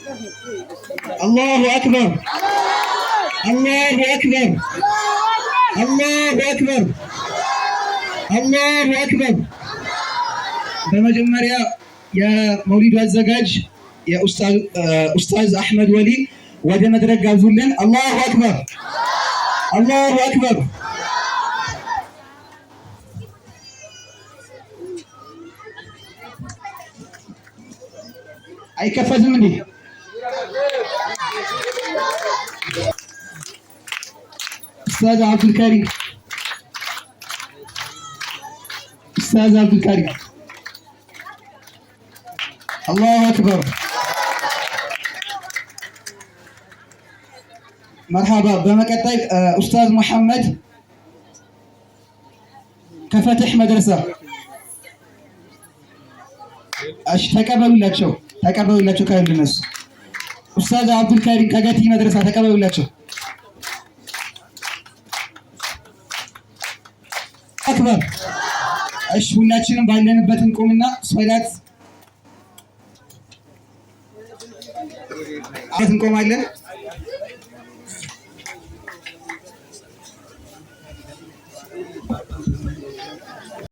አላሁ አክበር፣ አላሁ አክበር፣ አላሁ አክበር፣ አላሁ አክበር። በመጀመሪያ የመውሊዱ አዘጋጅ የኡስታዝ አሕመድ ወሊ ወደ መድረክ ጋብዙልን። አላሁ አክበር፣ አላሁ አክበር። አይከፈትም እንዴ? ኡስታዝ አብዱልከሪም፣ ኡስታዝ አብዱልከሪም፣ አላሁ አክበር። መርሃባ። በመቀጠል ኡስታዝ መሐመድ ከፈትሕ መድረሳ። እሺ፣ ተቀበሉላቸው፣ ተቀበሉላቸው። ከእነሱ ኡስታዝ አብዱልከሪም ከገቲ መድረሳ ተቀበሉላቸው። አክበር። እሺ፣ ሁላችንም ባለንበት እንቆምና ሶላት እንቆማለን።